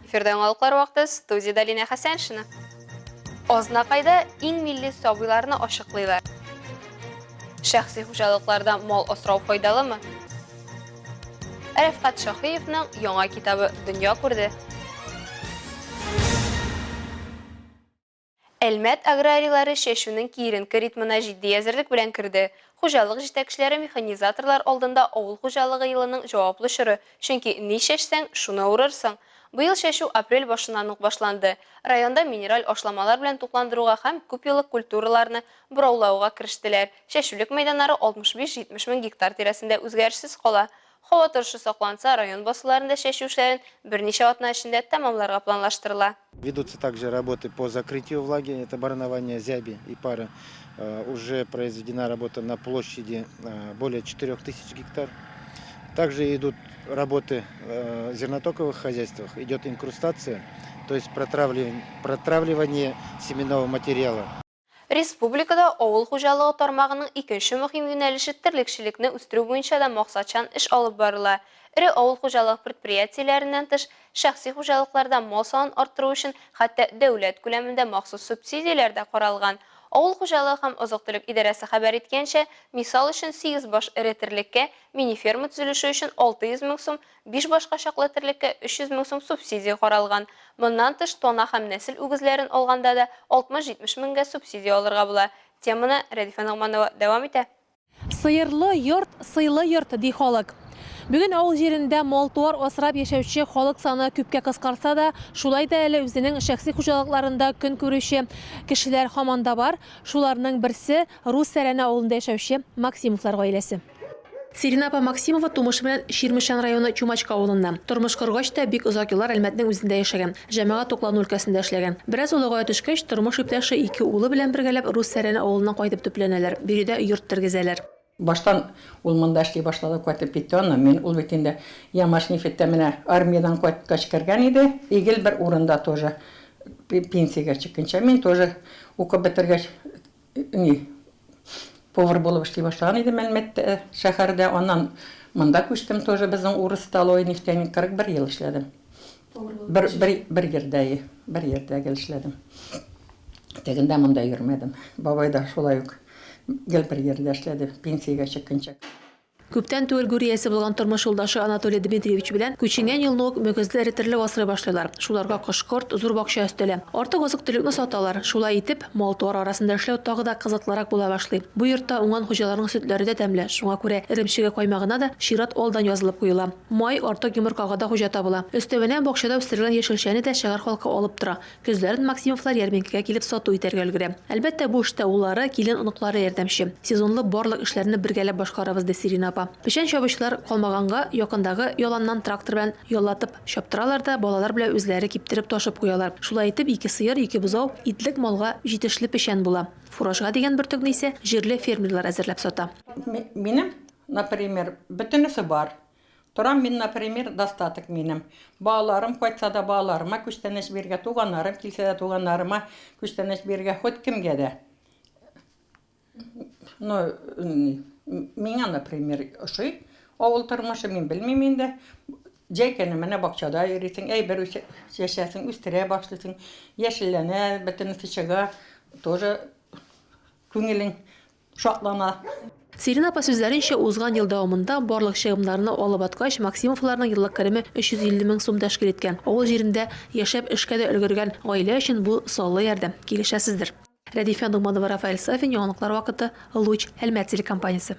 Эфирда яңалыклар вакыты, студиядә Линә Хәсәншина. Азнакайда иң милли сабыйларны ачыклыйлар. Шәхси хуҗалыкларда мал асрау файдалымы? Рәфкать Шаһиевның яңа китабы дөнья күрде. Әлмәт аграрийлары чәчүнең киеренке ритмына җитди әзерлек белән керде. Хуҗалык җитәкчеләре механизаторлар алдында авыл хуҗалыгы елының җаваплы чоры, чөнки ни чәчсәң, шуны урырсың. Быел чәчү апрель башыннан ук башланды. Районда минераль ашламалар белән тукландыруга һәм күпьеллык культураларны бораулауга керештеләр. Чәчүлек мәйданнары 65-70 мең гектар тирәсендә үзгәрешсез кала. Һава торышы сакланса, район басуларында чәчү эшләрен берничә атна эчендә тәмамларга планлаштырыла. Ведутся также работы по закрытию влаги, это боронование зяби и пара. Уже произведена работа на площади более 4000 гектар. Также идут работы в зернотоковых хозяйствах, идет инкрустация, то есть протравливание семенного материала. Республикада авыл хуҗалыгы тармагының икенче мөһим юнәлеше терлекчелекне үстерү буенча да максатчан эш алып барыла. Эре авыл хуҗалыгы предприятиеләреннән тыш, шәхси хуҗалыкларда мал санын арттыру өчен хәтта дәүләт күләмендә махсус субсидияләр дә каралган. Авыл хуҗалыгы һәм азык-төлек идарәсе хәбәр иткәнчә, мисал өчен, сигез баш эре терлеккә мини-ферма төзелеше өчен 600 мең сум, Биш башка чаклы терлеккә 300 мең сум субсидия каралган. Моннан тыш, тана һәм нәсел үгезләрен алганда да 60-70 меңгә субсидия алырга була. Теманы Рәдифә Ногманова дәвам итә. Сыерлы йорт, сыйлы йорт, ди халык. Бүген авыл җирендә мал-туар асрап яшәүче халык саны күпкә кыскарса да, шулай да әле үзенең шәхси хуҗалыкларында көн күрүче кешеләр һаман да бар. Шуларның берсе, Рус Сәрәне авылында яшәүче Максимовлар гаиләсе. Сирина апа Максимова тумышы белән Чирмешән районы Чумачка авылыннан. Тормыш коргач та бик озак еллар Әлмәтнең үзендә яшәгән, җәмәгать туклану өлкәсендә эшләгән. Бераз олыгая төшкәч, тормыш иптәше ике улы белән бергәләп Рус Сәрәне авылына кайтып төпләнәләр, биредә йорт тергезәләр. Баштан ул монда эшли башлады, кайтып китте, аннан мин, ул бит инде Ямашнефтьтә менә армиядән кайткач кергән иде, и гел бер урында тоже пенсиягә чыкканча, мин тоже укып бетергәч ни, повар булып эшли башлаган идем Әлмәттә, шәһәрдә. Аннан монда күчтем тоже, безнең урыс столовый нефтяник 41 ел эшләдем. Бер, бер, бер җирдә, бер җирдә гел эшләдем. Тегендә монда йөрмәдем. Бабай да шулай ук гел бер җирдә эшләде, пенсиягә чыкканча. Күптән түгел гүр иясе булган тормыш юлдашы Анатолий Дмитриевич белән күченгән елны ук мөгезле эре терлек асрый башлыйлар. Шуларга кош-корт, зур бакча өстәлә. Артык азык-төлекне саталар. Шулай итеп, мал-туар арасында эшләү тагы да кызыклырак була башлый. Бу йортта уңган хуҗаларның сөтләре дә тәмле, шуңа күрә эремчеге каймагына да чират алдан язылып куела. Май, артык йомыркага да хуҗа табыла. Өстәвенә, бакчада үстерелгән яшелчәне дә шәһәр халкы алып тора. Көзләрен Максимовлар ярминкәгә килеп сату итәргә өлгерә. Әлбәттә, бу эштә уллары, килен-оныклары ярдәмче. Сезонлы барлык эшләрне бергәләп башкарабыз, ди Сирина апа. Печән чабучылар калмаганга, якындагы яланнан трактор белән яллатып чаптыралар да, балалар белән үзләре киптереп ташып куялар. Шулай итеп, ике сыер, ике бозау, итлек малга җитешле печән була. Фуражга дигән бөртекне исә җирле фермерлар әзерләп сата. Минем, например, бөтенесе бар. Торам мин, например, достаток минем. Балаларым кайтса да, балаларыма күчтәнәч бирергә, туганнарым килсә дә, туганнарыма күчтәнәч бирергә, хоть кемгә дә. Ну, миңа, например, ошый авыл тормышы, мин белмим инде. Җәй көне менә бакчада йөрисең, әйбер чәчәсең, үстерә башлыйсың, яшелләнә, бөтенесе чыга, тоже күңелең шатлана. Сирина апа сүзләренчә, узган ел дәвамында барлык чыгымнарны алып аткач, Максимовларның еллык кереме 350 мең сум тәшкил иткән. Авыл җирендә яшәп эшкә дә өлгергән гаилә өчен бу саллы ярдәм. Килешәсездер. Рәдифә Ногманова, Рафаэль Сафин, Яңалыклар вакыты, Луч, Әлмәт телекомпаниясе.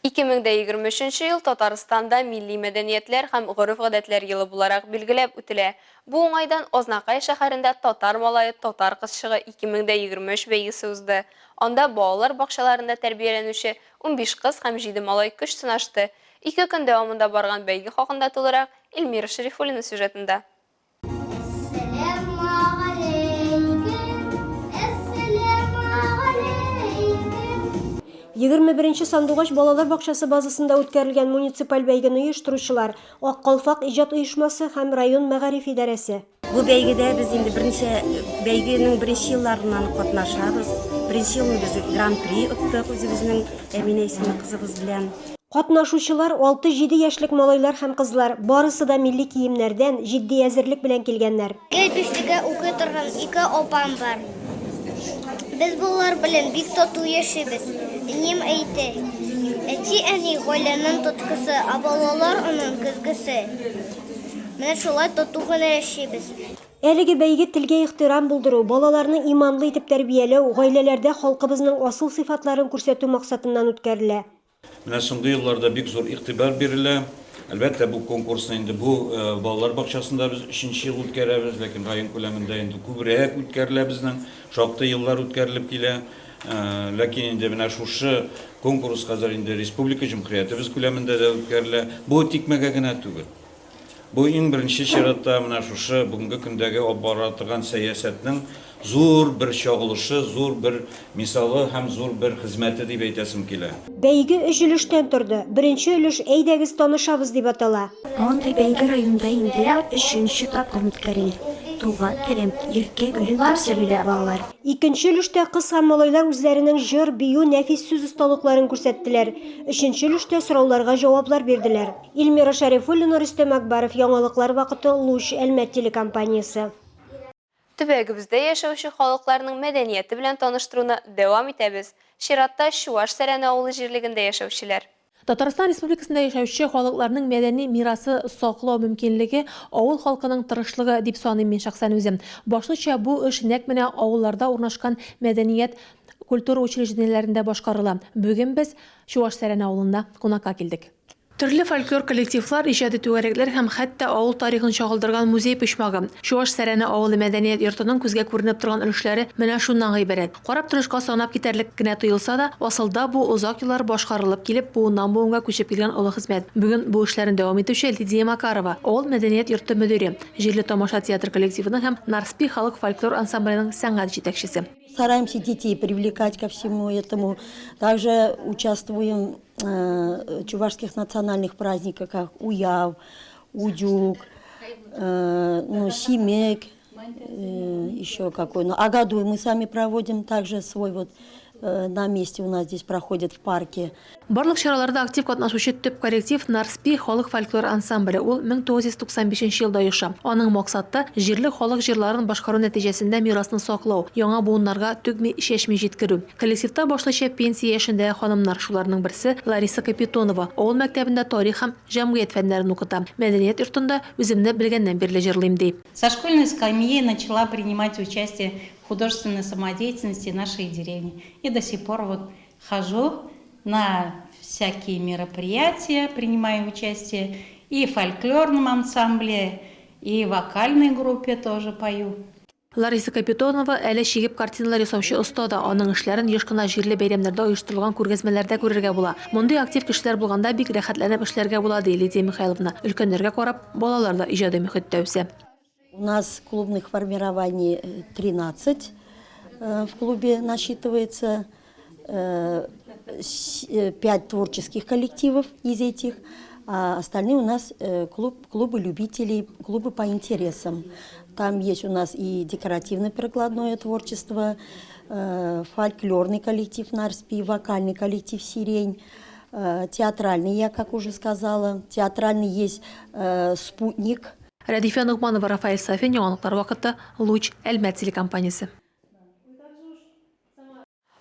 2023 нче ел Татарстанда милли мәдәниятләр һәм гореф-гадәтләр елы буларак билгеләп үтелә. Бу уңайдан Азнакай шәһәрендә Татар малае, татар кызчыгы 2023 бәйгесе узды. Анда балалар бакчаларында тәрбияләнүче 15 кыз һәм җиде малай көч сынашты. Ике көн дәвамында барган бәйге хакында тулырак Эльмира Шәрифуллина сюжетында. 21 нче Сандугач балалар бакчасы базасында үткәрелгән муниципаль бәйгене оештыручылар, Ак калфак иҗат оешмасы һәм район мәгариф идарәсе. Бу бәйгедә без инде берничә бәйгенең беренче елларыннан катнашабыз. Беренче елны без гран-при оттык үзебезнең Әминә исемле кызыбыз белән. Катнашучылар, алты-җиде яшьлек малайлар һәм кызлар, барысы да милли киемнәрдән, җитди әзерлек белән килгәннәр. Гел бишлегә укый торган ике апам бар. Без болар белән бик тату яшибез. Әнием әйтә, Әти-әни, гаиләнең тоткасы, ә балалар аның көзгесе. Менә шулай тату гына яшибез. Әлеге бәйге телгә ихтирам булдыру, балаларны иманлы итеп тәрбияләү, гаиләләрдә халкыбызның асыл сыйфатларын күрсәтү максатыннан үткәрелә. Менә соңгы елларда бик зур игътибар бирелә. Әлбәттә, бу конкурсны инде бу балалар бакчасында без өченче ел үткәрәбез, ләкин район күләмендә инде күбрәк үткәрелә безнең, шактый еллар үткәрелеп килә. Ләкин инде менә шушы конкурс хәзер инде республика, җөмһүриятебез күләмендә дә үткәрелә. Бу тикмәгә генә түгел. Бу иң беренче чиратта менә шушы бүгенге көндәге алып бара торган сәясәтнең зур бер чагылышы, зур бер мисалы һәм зур бер хезмәте дип әйтәсем килә. Бәйге өч өлештән торды. Беренче өлеш Әйдәгез, танышабыз дип атала. Мондый бәйге районда инде өченче тапкыр үткәрелә. Туган телем, иркә гөлем дип сөйлиләр балалар. Икенче өлештә кыз һәм малайлар үзләренең җыр, бию, нәфис сүз осталыкларын күрсәттеләр. Өченче өлештә сорауларга җаваплар бирделәр. Эльмира Шәрифуллина, Рөстәм Акбаров, Яңалыклар вакыты, Луч, Әлмәт телекомпаниясе. Төбәгебездә яшәүче халыкларның мәдәнияте белән таныштыруны дәвам итәбез. Чиратта, Чуаш Сәрәне авылы җирлегендә яшәүчеләр. Татарстан Республикасында яшәүче халыкларның мәдәни мирасы саклау мөмкинлеге авыл халкының тырышлыгы, дип саныйм мин шәхсән үзем. Башлыча бу эш нәкъ менә авылларда урнашкан мәдәният, культура учреждениеләрендә башкарыла. Бүген без Чуаш Сәрәне авылында кунакка килдек. Төрле фольклор коллективлар, иҗади түгәрәкләр һәм хәтта авыл тарихын чагылдырган музей почмагы. Чуаш Сәрәне авылы мәдәният йортының күзгә күренеп торган өлешләре менә шуннан гыйбарәт. Карап торышка санап китәрлек кенә тоелса да, асылда бу озак еллар башкарылып килеп, буыннан-буынга күчеп килгән олы хезмәт. Бүген бу эшләрне дәвам итүче Лидия Макарова, авыл мәдәният йорты мөдире, җирле Тамаша театр коллективының һәм Нарспи халык фольклор ансамбленең сәнгать җитәкчесе. Стараемся детей привлекать ко всему этому. Также участвуем в чувашских национальных праздниках, как Уяв, Удюк, ну, Симек, еще какой. Ну, Агадуй мы сами проводим также свой вот на месте у нас здесь проходит в парке. Барлык чараларда актив катнашучы төп коллектив Нарспи халык фольклор ансамбле, ул 1995 нче елда оеша. Аның максаты, җирле халык җырларын башкару нәтиҗәсендә мирасны саклау, яңа буыннарга түкми-чәчми җиткерү. Коллективта башлыча пенсия яшендәге ханымнар, шуларның берсе, Лариса Капитонова, авыл мәктәбендә тарих һәм җәмгыять фәннәрен укыта. Мәдәният йортында үземне белгәннән бирле җырлыйм, ди. Со школьной скамьи начала принимать участие в художественной самодеятельности нашей деревни. И до сих пор вот хожу на всякие мероприятия, принимаю участие и в фольклорном ансамбле, и в вокальной группе тоже пою. Лариса Капитонова әле чигеп картиналар ясаучы оста да. Аның эшләрен еш кына җирле бәйрәмнәрдә оештырылган күргәзмәләрдә күрергә була. Мондый актив кешеләр булганда бик рәхәтләнеп эшләргә була, ди Лидия Михайловна. Өлкәннәргә карап, балалар да иҗади мөхиттә үсә. У нас клубных формирований 13 в клубе насчитывается, 5 творческих коллективов из этих, а остальные у нас клуб, клубы любителей, клубы по интересам. Там есть у нас и декоративно-прикладное творчество, фольклорный коллектив «Нарспи», вокальный коллектив «Сирень», театральный, я как уже сказала, театральный есть «Спутник». Рәдифә Ногманова, Рафаэль Сафин, Яңалыклар вакыты, Луч, Әлмәт телекомпаниясе.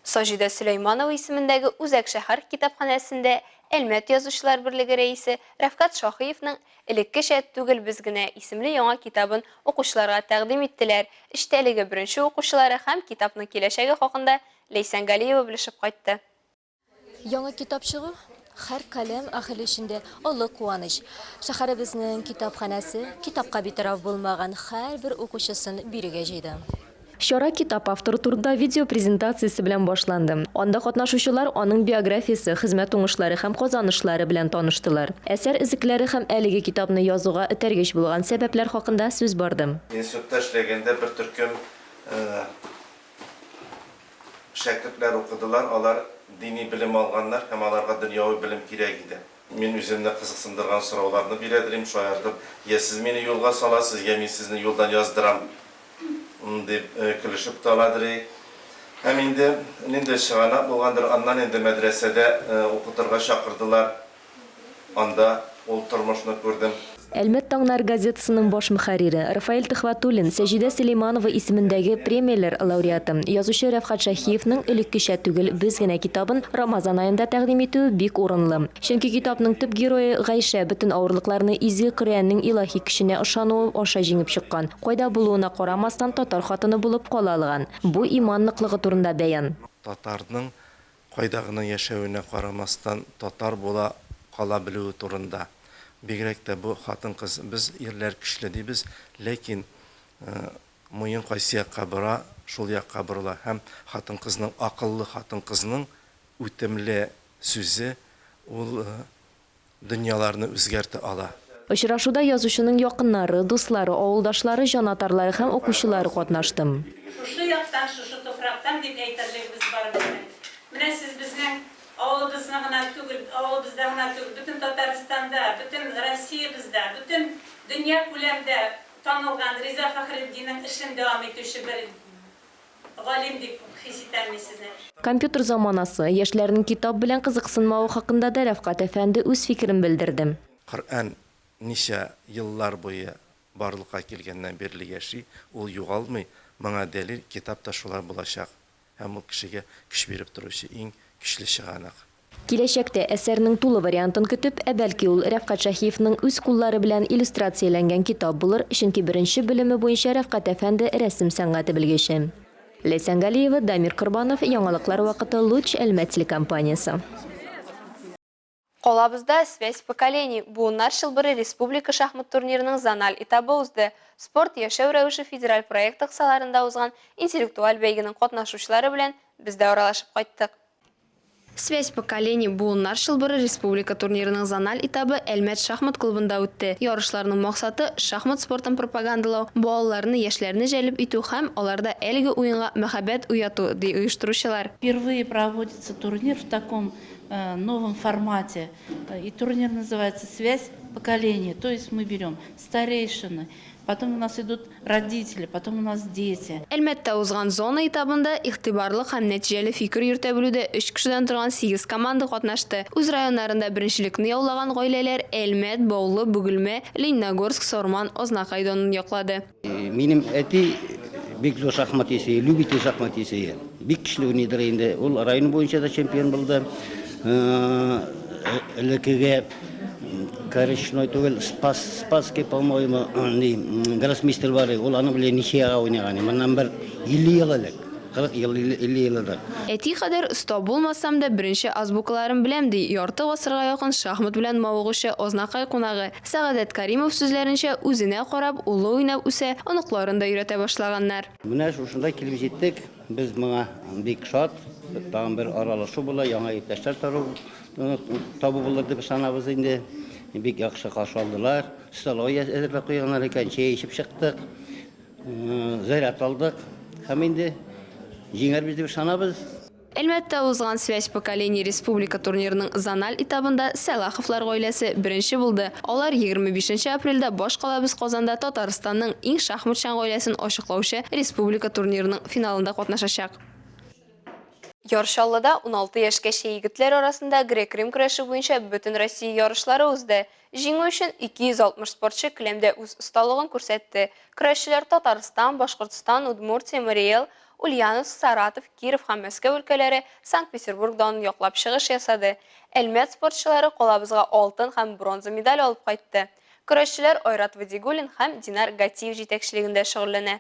Саҗидә Сөләйманова исемендәге Үзәк шәһәр китапханәсендә Әлмәт Язучылар берлеге рәисе Рәфкать Шаһиевның Элеккечә түгел без генә исемле яңа китабын укучыларга тәкъдим иттеләр. Эчтәлеге, беренче укучылары һәм китапның киләчәге хакында Ләйсән Галиева белешеп кайтты. Яңа китап чыгу һәр каләм әһеле өчен дә олы куаныч. Шәһәребезнең китапханәсе китапка битараф булмаган һәрбер укучысын бирегә җыйды. Чара китап авторы турында видео презентациясе белән башланды. Анда катнашучылар аның биографиясе, хезмәт уңышлары һәм казанышлары белән таныштылар. Әсәр өзекләре һәм әлеге китапны язуга этәргеч булган сәбәпләр хакында сүз барды. Институтта эшләгәндә бер төркем Шәкертләр укыдылар, алар дини белем алганнар һәм аларга дөньяви белем кирәк иде. Мин үземне кызыксындырган сорауларны бирәдер им, шаяртып, йә сез мине юлга саласыз, йә мин сезне юлдан яздырам, дип көлешеп тә аладыр и. Һәм инде ниндидер чыганак булгандыр, аннан инде мәдрәсәдә укытырга чакырдылар. Анда ул тормышны күрдем. Әлмәт таңнары газетасының баш мөхәррире Рафаэль Төхвәтуллин, Саҗидә Сөләйманова исемендәге премияләр лауреаты, язучы Рәфхать Шаһиевның Элеккечә түгел, без генә китабын Рамазан аенда тәкъдим итүе бик урынлы. Чөнки китапның төп герое Гайшә бөтен авырлыкларны изге Коръәннең илаһи көченә ышануы аша җиңеп чыккан, кайда булуына карамастан, татар хатыны булып кала алган. Бу иман ныклыгы турында бәян. Татарның Кайда гына яшәвенә карамастан, татар була кала белүе турында. Бигрәк тә бу хатын-кыз. Без, ирләр, көчле дибез, ләкин муен кайсы якка бора, шул якка борыла. Һәм хатын-кызның, акыллы хатын-кызның үтемле сүзе ул дөньяларны үзгәртә ала. Очрашуда язучының якыннары, дуслары, авылдашлары, җанатарлары һәм укучылары катнашты. Шушы яктан, шушы туфрактан дип әйтерлегебез бар безнең. Менә сез безнең авылыбызны гына түгел, авылыбызда гына түгел, бөтен Татарстанда, бөтен Россиябездә, бөтен дөнья күләмдә танылган Риза Фәхретдиннең эшен дәвам итүче бер Галим дип хис итәм мин сезне. Компьютер заманасы, яшьләрнең китап белән кызыксынмавы хакында да Рәфкать әфәнде үз фикерен белдерде. Коръән ничә еллар буе барлыкка килгәннән бирле яши, ул югалмый, моңа дәлил, китап та шулай булачак һәм ул кешегә көч биреп торучы иң көчле чыганак. Киләчәктә әсәрнең тулы вариантын көтеп, ә бәлки ул Рәфкать Шаһиевның үз куллары белән иллюстрацияләнгән китап булыр, чөнки беренче белеме буенча Рәфкать әфәнде рәсем сәнгате белгече. Ләйсән Галиева, Дамир Корбанов, Яңалыклар вакыты, Луч, Әлмәт телекомпаниясе. Калабызда Связь поколений, Буыннар чылбыры республика шахмат турнирының зональ этабы узды. Спорт, яшәү рәвеше федераль проекты кысаларында узган интеллектуаль бәйгенең катнашучылары белән без дә аралашып кайттык. Связь поколений, Буыннар чылбыры республика турнирының зональ этабы Әлмәт шахмат клубында үтте. Ярышларның максаты, шахмат спортын пропагандалау, балаларны, яшьләрне җәлеп итү һәм аларда әлеге уенга мәхәббәт уяту, ди оештыручылар. Впервые проводится турнир в таком новом формате. И турнир называется «Связь поколений». То есть мы берем старейшины, Потом у нас идут родители, потом у нас дети. Әлмәттә узган зона этабында игътибарлы һәм нәтиҗәле фикер йөртә белүдә өч кешедән торган сигез команда катнашты. Үз районнарында беренчелекне яулаган гаиләләр Әлмәт, Баулы, Бөгелмә, Лениногорск, Сарман, Азнакай данын яклады. Минем әти бик зур шахмат исе, любитель шахмат исе. Бик көчле уйныйдыр инде. Ул район буенча да чемпион булды. Элеккеге коричной түгел, Спас, Спасский, по-моему, ни, гроссмейстер бар, ул аның белән ничьяга уйнаган. Моннан бер 50 ел элек. 40 ел, 50 ел элек. Әти кадәр оста булмасам да, беренче азбукаларын беләм, ди ярты гасырга якын шахмат белән мавыгучы Азнакай кунагы. Сәгадәт Каримов сүзләренчә, үзенә карап, улы уйнап үсә, оныкларын да өйрәтә башлаганнар. Менә шушында килеп җиттек. Без моңа бик шат. Тагын бер аралашу була, яңа иптәшләр табу булыр дип ышанабыз инде. Бик яхшы каршы алдылар. Столовый әзерләп куйганнар икән, чәй эчеп чыктык. Заряд алдык. Һәм инде җиңәрбез дип ышанабыз. Әлмәттә узган Связь поколений республика турнирының зональ этабында Сәлаховлар гаиләсе беренче булды. Алар 25 нче апрельдә башкалабыз Казанда Татарстанның иң шахматчан гаиләсен ачыклаучы республика турнирының финалында катнашачак. Яр Чаллыда 16 яшькәчә егетләр арасында грек-рим көрәше буенча Бөтенроссия ярышлары узды. Җиңү өчен 260 спортчы келәмдә үз осталыгын күрсәтте. Көрәшчеләр Татарстан, Башкортстан, Удмуртия, Мари Эл, Ульяновск, Саратов, Киров һәм Мәскәү өлкәләре, Санкт-Петербург данын яклап чыгыш ясады. Әлмәт спортчылары калабызга алтын һәм бронза медаль алып кайтты. Көрәшчеләр Айрат Вадигуллин һәм Динар Гатиев җитәкчелегендә шөгыльләнә.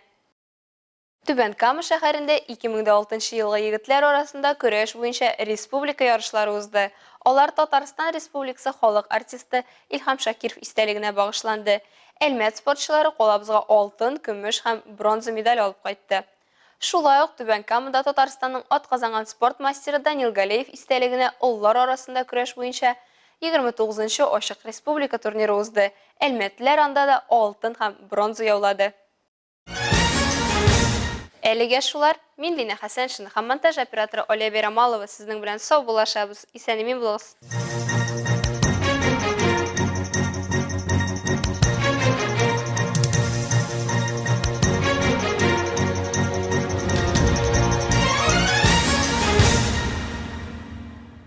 Түбән Кама шәһәрендә 2006 нчы елгы егетләр арасында көрәш буенча республика ярышлары узды. Алар Татарстан Республикасы халык артисты Илһам Шакиров истәлегенә багышланды. Әлмәт спортчылары калабызга алтын, көмеш һәм бронза медаль алып кайтты. Шулай ук Түбән Камада Татарстанның атказанган спорт мастеры Данил Галеев истәлегенә олылар арасында көрәш буенча 29 нчы ачык республика турниры узды. Әлмәтлеләр анда да алтын һәм бронза яулады. Әлегә шулар. Мин Линә Хәсәншина һәм монтаж операторы Оля Бәйрамалова сезнең белән саубуллашабыз. Исән-имин булыгыз.